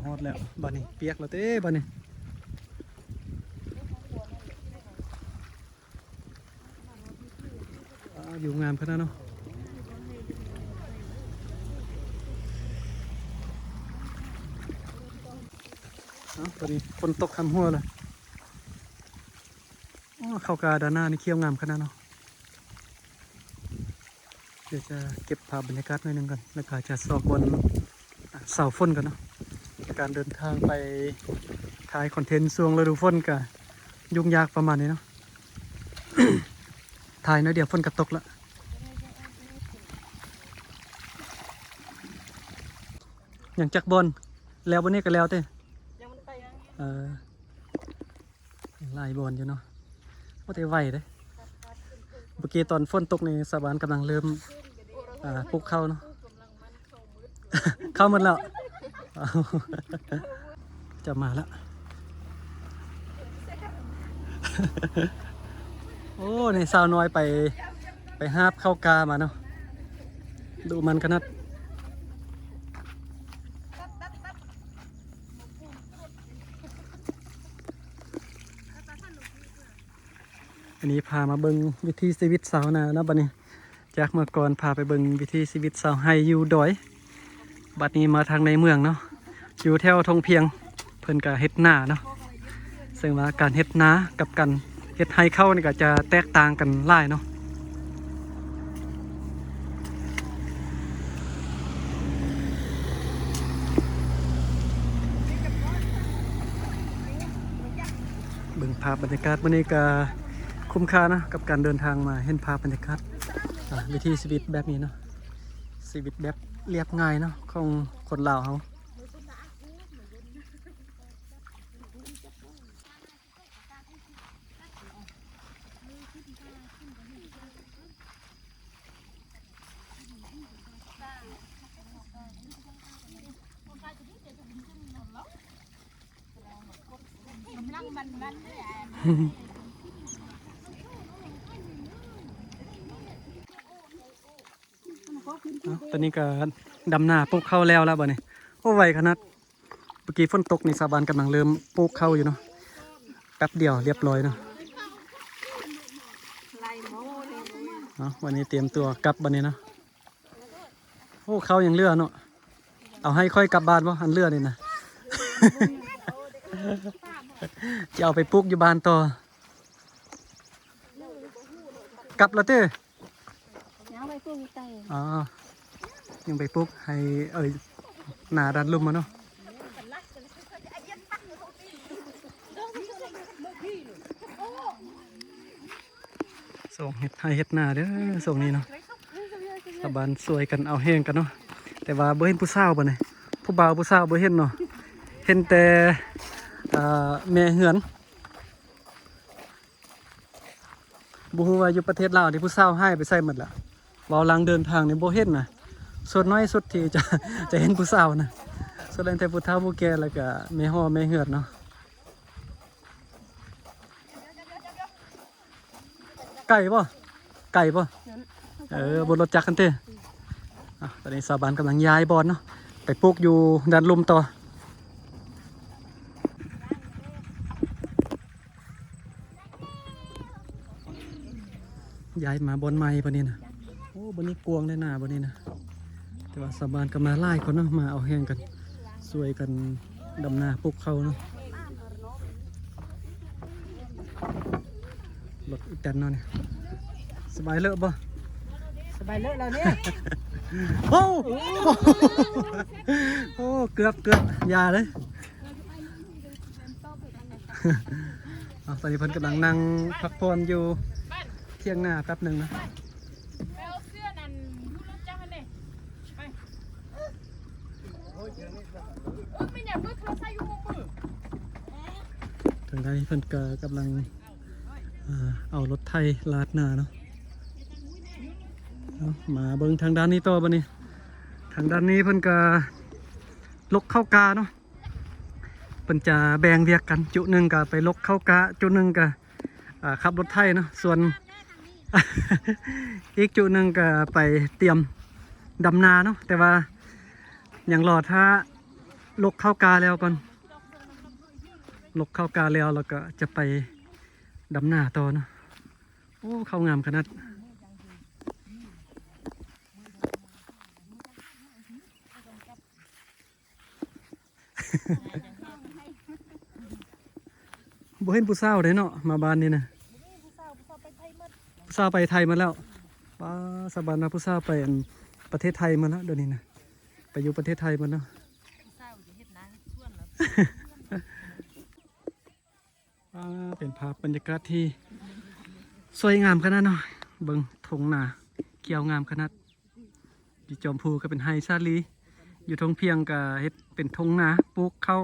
ຮອດແລ້ວ ບາດນີ້ປຽກແລ້ວເດ້ ບາດນີ້. ອ້າ ວິວງາມຂະໜາດເນາະ. ເອົ້າ ຕອນນີ້ຝົນຕົກຄຳຫົວແລ້ວ. ໂອ້ ເຂົ້າກາດ້ານໜ້ານີ້ຂຽວງາມຂະໜາດເນາະ. ດຽວຈະເກັບພາບບັນຍາກາດໜ້ອຍໜຶ່ງກ່ອນ ແລ້ວກໍຈະຊອກບ່ອນ ອາ ເສົາຝົນກ່ອນເນາະ. ການເດີນທາງໄປຖ່າຍຄອນເທັນຊ່ວງລະດູຝົນກໍຫຍຸ້ງຍາກປະມານນີ້ເນາະ. ຖ່າຍໜ້ອຍດຽວຝົນກໍຕົກລະ. ຍັງຈັກບ່ອນ? ແລ້ວບ່ອນນີ້ກໍແລ້ວເດ້. ຍັງບໍ່ໄດ້ໄປຫຍັງ. ເອີ. ຫຼາຍບ່ອນຢູ່ເນາະ ບໍ່ໄດ້ໄຫວເດ້. ເມື່ອກີ້ຕອນຝົນຕົກນີ້ ຊາວບ້ານກຳລັງເລີ່ມ ອາ ປູກເຂົ້າເນາະ. ເຂົ້າໝົດແລ້ວ ຈະມາລະ. ໂອ້ ນີ້ສາວນ້ອຍໄປ ໄປຫາບເຂົ້າກ້າມາເນາະ. ດຸໝັ່ນຂະໜາດ. ອັນນີ້ພາມາເບິ່ງວິຖີຊີວິດຊາວນາເນາະ. ບັດນີ້ຈາກເມື່ອກ່ອນພາໄປເບິ່ງວິຖີຊີວິດຊາວໄຮ່ຢູ່ດອຍ ບັດນີ້ມາທາງໃນເມືອງເນາະ ຢູ່ແຖວທົ່ງພຽງ ເພິ່ນກະເຮັດນາເນາະ. ເຊິ່ງວ່າການເຮັດນາກັບການເຮັດໄຮ່ເຂົ້ານີ້ກະຈະແຕກຕ່າງກັນຫຼາຍເນາະ. ເບິ່ງພາບບັນຍາກາດມື້ນີ້ກະຄຸ້ມຄ່ານະ ກັບການເດີນທາງມາເຫັນພາບບັນຍາກາດ ອາ ວິຖີຊີວິດແບບນີ້ເນາະ. ຊີວິດແບບລຽບງ່າຍເນາະ ຂອງຄົນລາວເຮົາ. ເອົ້າ ຕອນນີ້ກໍດຳນາປູກເຂົ້າແລ້ວລະບັດນີ້. ໂອ້ ໄວຂະໜາດ. ເມື່ອກີ້ຝົນຕົກນີ້ ຊາວບ້ານກຳລັງເລີ່ມປູກເຂົ້າຢູ່ເນາະ ແປັບດຽວລຽບລ້ອຍເນາະ. ເອົາ ວັນນີ້ຕຽມຕົວກັບບັດນີ້ເນາະ. ໂອ້ ເຂົ້າຍັງເຫຼືອເນາະ. ເອົາໃຫ້ຂ້ອຍກັບບ້ານບໍ່ ອັນເຫຼືອນີ້ນະ? ຈະເອົາໄປປູກຢູ່ບ້ານຕໍ່. ກັບລະຕິ? ຍັງໄປປູກຢູ່ໃຕ້. ອໍ ຍັງໄປປູກໃຫ້ ເອີ ໜ້າດ້ານລຸ່ມມາເນາະ. ຊ່ວງເຮັດໄຮ່ເຮັດນາເດີ ຊ່ວງນີ້ເນາະ. ຊາວບ້ານຊ່ວຍກັນເອົາແຮງກັນເນາະ. ແຕ່ວ່າບໍ່ເຫັນຜູ້ສາວບັດນີ້ ຜູ້ບ່າວຜູ້ສາວບໍ່ເຫັນເນາະ. ເຫັນແຕ່ ເອີ ແມ່ເຮືອນ. ບໍ່ຮູ້ວ່າຢູ່ປະເທດລາວນີ້ຜູ້ສາວຫາຍໄປໃສໝົດລະ. ເວົ້າຫຼັງເດີນທາງນີ້ບໍ່ເຫັນນະ. ສ່ວນໜ້ອຍສຸດທີ່ຈະ ຈະເຫັນຜູ້ສາວນະ. ສ່ວນຫຼາຍແຕ່ຜູ້ເຖົ້າຜູ້ແກ່ ແລ້ວກະແມ່ຫໍ່ແມ່ເຮືອນເນາະ. ໄກບໍ່? ໄກບໍ່? ເອີ ບົນລົດຈັກຫັ້ນຕິ. ອາ ຕອນນີ້ຊາວບ້ານກຳລັງຍ້າຍບ່ອນເນາະ ໄປປູກຢູ່ດ້ານລຸ່ມຕໍ່. ຍ້າຍມາບ່ອນໃໝ່ບັດນີ້ນະ. ໂອ້ ບ່ອນນີ້ກວ້າງເດ້ນາ ບ່ອນນີ້ນະ. ແຕ່ວ່າຊາວບ້ານກໍມາຫຼາຍຄົນເນາະ ມາເອົາແຮງກັນ ຊ່ວຍກັນດຳນາປູກເຂົ້າເນາະ. ລົດອີແຕນເນາະນີ້. ສະບາຍເລີະບໍ່? ສະບາຍເລີະແລ້ວນີ້. ໂອ້ ໂອ້ ເກືອບ ເກືອບ ຢ່າເລີຍ. ເອົາ ຕອນນີ້ເພິ່ນກຳລັງນັ່ງພັກຜ່ອນຢູ່ຖຽງນາແປັບໜຶ່ງນະ. ໄປເອົາເສື້ອນັ້ນຢູ່ລົດຈັກຫັ້ນເດ້ ໄປ. ໂອ້ຍ ແມ່ນຫຍັງເບີໂທລະສັບຢູ່ໝົກມື? ທາງໃດເພິ່ນກໍກຳລັງ ອ່າ ເອົາລົດໄຖລາດນາເນາະ. ເອົາ ມາເບິ່ງທາງດ້ານນີ້ຕໍ່ບັດນີ້. ທາງດ້ານນີ້ເພິ່ນກໍລົກເຂົ້າກ້າເນາະ. ເພິ່ນຈະແບ່ງວຽກກັນ ຈຸໜຶ່ງກໍໄປລົກເຂົ້າກ້າ ຈຸໜຶ່ງກໍ ອ່າ ຂັບລົດໄຖເນາະ. ສ່ວນ ອີກຈຸໜຶ່ງກໍໄປຕຽມດຳນາເນາະ. ແຕ່ວ່າຍັງລໍຖ້າ ລົກເຂົ້າກ້າແລ້ວກ່ອນ ລົກເຂົ້າກ້າແລ້ວ ແລ້ວກໍຈະໄປດຳນາຕໍ່ເນາະ. ໂອ້ ເຂົ້າງາມຂະໜາດ. ບໍ່ເຫັນຜູ້ສາວເດ້ເນາະ ມາບ້ານນີ້ນະ. ຜູ້ສາວ ຜູ້ສາວໄປໄທໝົດ ຜູ້ສາວໄປໄທໝົດແລ້ວ. ປ້າ ສາວບ້ານວ່າຜູ້ສາວໄປ ອັນ ປະເທດໄທໝົດແລ້ວ ດຽວນີ້ນະ ໄປຢູ່ປະເທດໄທໝົດແລ້ວ. ຜູ້ສາວຈະເຮັດນາເຮັດສວນແລ້ວ. ອ່າ ເປັນພາບບັນຍາກາດທີ່ສວຍງາມຂະໜາດເນາະ. ເບິ່ງທົ່ງນາຂຽວງາມຂະໜາດ. ຢູ່ຈອມພູກໍເປັນໄຮ່ສາລີ, ຢູ່ທົ່ງພຽງກໍເຮັດເປັນທົ່ງນາປູກເຂົ້າ.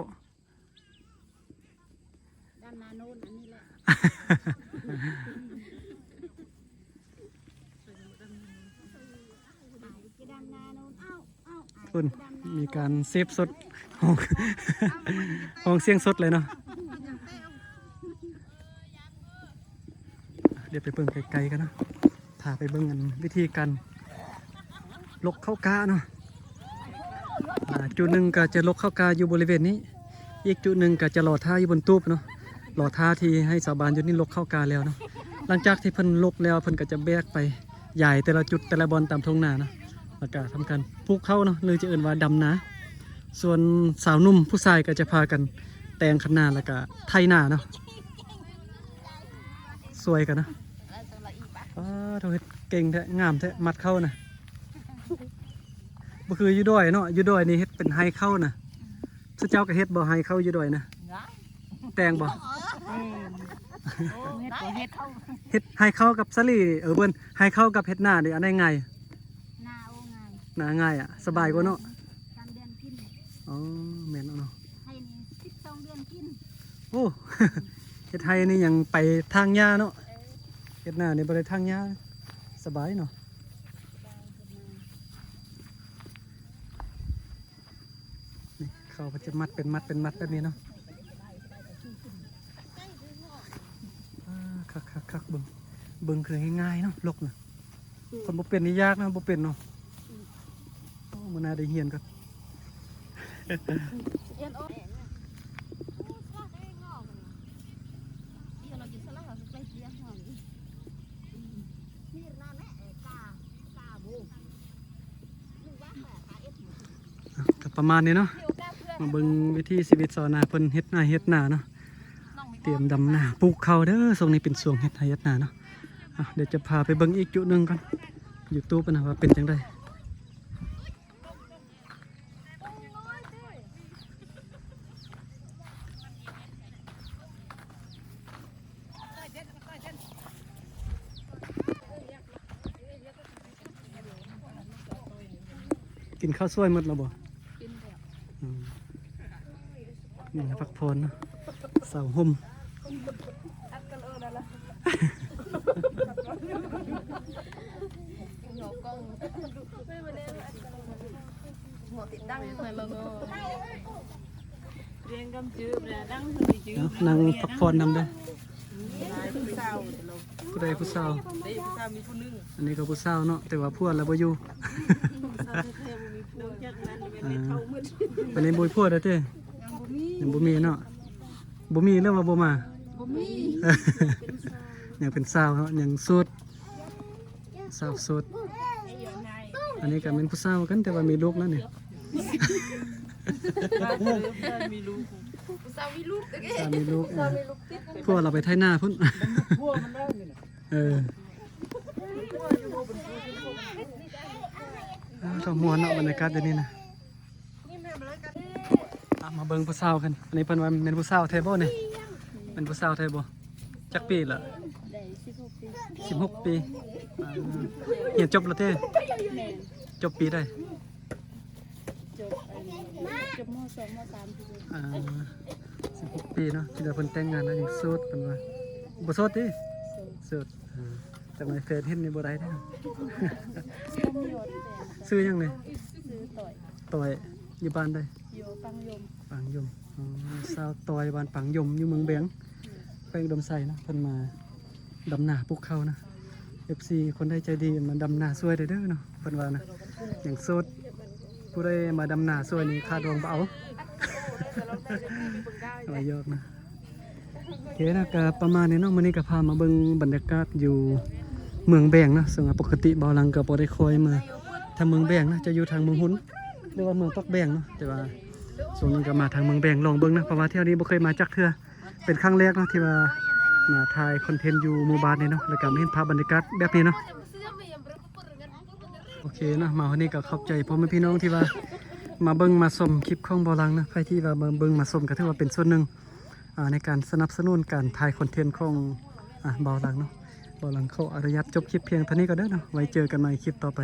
ດຳນາໂນນອັນນີ້ແຫຼະ. ພຸ້ນ ມີການເສບສົດ ຮ້ອງ ຮ້ອງສຽງສົດເລີຍເນາະ. ດຽວໄປເບິ່ງໄກໆກັນເນາະ ພາໄປເບິ່ງອັນວິທີການລົກເຂົ້າກ້າເນາະ. ອ່າ ຈຸດໜຶ່ງກໍຈະລົກເຂົ້າກ້າຢູ່ບໍລິເວນນີ້, ອີກຈຸດໜຶ່ງກໍຈະລໍຖ້າຢູ່ບົນຕູບເນາະ, ລໍຖ້າທີ່ໃຫ້ຊາວບ້ານຢູ່ນີ້ລົກເຂົ້າກ້າແລ້ວເນາະ. ຫຼັງຈາກທີ່ເພິ່ນລົກແລ້ວ ເພິ່ນກໍຈະແບກໄປຢາຍແຕ່ລະຈຸດແຕ່ລະບ່ອນຕາມທົ່ງນາເນາະ, ແລ້ວກໍທຳການປູກເຂົ້າເນາະ ຫຼືຈະເອີ້ນວ່າດຳນາ. ສ່ວນຊາວໜຸ່ມຜູ້ຊາຍກໍຈະພາກັນແຕ່ງຄັນນາ ແລ້ວກໍໄຖນາເນາະ. ຊ່ວຍກັນນະ. ອ້າ ໂທ ເຮັດເກັ່ງແທ້ ງາມແທ້ ມັດເຂົ້ານະ. ບໍ່ຄືຢູ່ດອຍເນາະ, ຢູ່ດອຍນີ້ເຮັດເປັນໄຮ່ເຂົ້ານະ. ເຈົ້າກໍເຮັດບໍ່ ໄຮ່ເຂົ້າຢູ່ດອຍນະ? ແຕ່ງບໍ່? ເອີ ເຮັດບໍ່ເຮັດ. ເຮັດໄຮ່ເຂົ້າກັບສາລີ ເອີ ເບິ່ນ ໄຮ່ເຂົ້າກັບເຮັດນານີ້ ອັນໃດງ່າຍ? ນາ. ໂອ້ ງ່າຍ ນາງ່າຍອະ ສະບາຍກວ່າເນາະ. ສາມເດືອນກິນ. ອໍ ແມ່ນເນາະ. ໄຮ່ນີ້ສິບສອງເດືອນກິນ. ໂອ້ ເຮັດໄຮ່ນີ້ຍັງໄປຖາງຫຍ້າເນາະ. ເອີ ເຮັດນານີ້ບໍ່ໄດ້ຖາງຫຍ້າ ສະບາຍເນາະ. ນີ້ ເຂົາກໍຈະມັດເປັນມັດເປັນມັດແບບນີ້ເນາະ. ອ່າ ຄັກໆໆ ເບິ່ງ ເບິ່ງຄືງ່າຍໆເນາະ ລົກນະ. ອືມ ຄົນບໍ່ເປັນນີ້ຍາກນະ ບໍ່ເປັນເນາະ. ອືມ ໂອ້ ມື້ໜ້າໄດ້ຮຽນກ່ອນ. ຮຽນອອກ. ອ່ະ ກໍປະມານນີ້ເນາະ, ມາເບິ່ງວິຖີຊີວິດຊາວນາເພິ່ນເຮັດໄຮ່ເຮັດນາເນາະ. ຕຽມດຳນາປູກເຂົ້າເດີ, ຊ່ວງນີ້ເປັນຊ່ວງເຮັດໄຮ່ເຮັດນາເນາະ. ອ່ະ ດຽວຈະພາໄປເບິ່ງອີກຈຸໜຶ່ງກ່ອນ, ຢູ່ຕູ້ເພິ່ນວ່າເປັນຈັ່ງໃດ. ກິນເຂົ້າສວຍໝົດແລ້ວບໍ່? ກິນແລ້ວ. ອືມ ນີ້ພັກຜ່ອນເນາະ ເສົາຮົ່ມ. ນັ່ງພັກຜ່ອນນຳເດີ. ຜູ້ໃດຜູ້ສາວ? ອັນນີ້ກໍຜູ້ສາວເນາະ ແຕ່ວ່າຜົວລະບໍ່ຢູ່. ອ່າ ອັນນີ້ບໍ່ມີຜົວແລ້ວເດ້? ຍັງບໍ່ມີເນາະ. ບໍ່ມີ ຫຼືວ່າບໍ່ມາ? ບໍ່ມີ. ຍັງເປັນສາວເນາະ ຍັງໂສດ ສາວໂສດ. ອັນນີ້ກໍແມ່ນຜູ້ສາວກັນ ແຕ່ວ່າມີລູກແລ້ວນີ້. ມີລູກ ຜູ້ສາວມີລູກ ເອີ ຜົວລາວໄປໄຖນາພຸ້ນ. ເອີ ອ່າ ຊອບມ່ວນເນາະ ບັນຍາກາດດຽວນີ້ນະ. ອ່ະ ມາເບິ່ງຜູ້ສາວກັນ. ອັນນີ້ເພິ່ນວ່າແມ່ນຜູ້ສາວແທ້ບໍ່ນີ້? ແມ່ນຜູ້ສາວແທ້ບໍ່? ຈັກປີລະ? ໄດ້ສິບຫົກປີ. ສິບຫົກປີ. ອ່າ ຮຽນຈົບແລ້ວເດ້? ແມ່ນ. ຈົບປີໃດ? ຈົບ ອັນ ຈົບ ມ. ສອງ ມ. ສາມ. ອ່າ ສິບຫົກປີເນາະ. ທີ່ວ່າເພິ່ນແຕ່ງງານແລ້ວຍັງໂສດ ເພິ່ນວ່າ. ບໍ່ໂສດຕິ? ໂສດ. ໂສດ. ອ່າ ຈັກໜ້ອຍແຟນເຫັນນີ້ບໍ່ໄດ້ເດ້. ຊື່ຫຍັງນີ້? ຊື່ຕ້ອຍ. ຕ້ອຍ ຢູ່ບ້ານໃດ? ຢູ່ປາງຍົມ. ປາງຍົມ. ອໍ ສາວຕ້ອຍ ບ້ານປາງຍົມ ຢູ່ເມືອງແບງ ແຂວງອຸດົມໄຊເນາະ. ເພິ່ນມາດຳນາປູກເຂົ້ານະ. ເອັຟຊີ ຄົນໃດໃຈດີມາດຳນາຊ່ວຍໄດ້ເດີເນາະ ເພິ່ນວ່ານະ. ຍັງໂສດ ຜູ້ໃດມາດຳນາຊ່ວຍນີ້ຄ່າດອງບໍ່ເອົາ. ວ່າຢອກນະ. ໂອເຄເນາະ ກໍປະມານນີ້ເນາະ. ມື້ນີ້ກໍພາມາເບິ່ງບັນຍາກາດຢູ່ເມືອງແບງເນາະ ເຊິ່ງວ່າປົກກະຕິບ່າວຫຼັງກໍບໍ່ໄດ້ຄ່ອຍມາທາງເມືອງແບງເນາະ ຈະຢູ່ທາງເມືອງຮຸນ ຫຼືວ່າເມືອງປາກແບງເນາະ. ແຕ່ວ່າຊ່ວງນີ້ກໍມາທາງເມືອງແບງ ລອງເບິ່ງເນາະ ເພາະວ່າແຖວນີ້ບໍ່ເຄີຍມາຈັກເທື່ອ ເປັນຄັ້ງແລກເນາະທີ່ວ່າມາຖ່າຍຄອນເທັນຢູ່ໝູ່ບ້ານນີ້ເນາະ ແລ້ວກໍມາເຫັນພາບບັນຍາກາດແບບນີ້ເນາະ. ໂອເຄເນາະ ມາຮອດນີ້ກໍຂອບໃຈພໍ່ແມ່ພີ່ນ້ອງທີ່ວ່າມາເບິ່ງມາຊົມຄລິບຂອງບ່າວຫຼັງເນາະ. ໃຜທີ່ວ່າມາເບິ່ງມາຊົມກໍຖືວ່າເປັນສ່ວນໜຶ່ງ ອ່າ ໃນການສະໜັບສະໜູນການຖ່າຍຄອນເທັນຂອງ ອ່າ ບ່າວຫຼັງເນາະ. ບ່າວຫຼັງຂໍອະນຸຍາດຈົບຄລິບພຽງເທົ່ານີ້ກ່ອນເດີເນາະ ໄວ້ເຈີກັນໃໝ່ຄລິບຕໍ່ໄປ.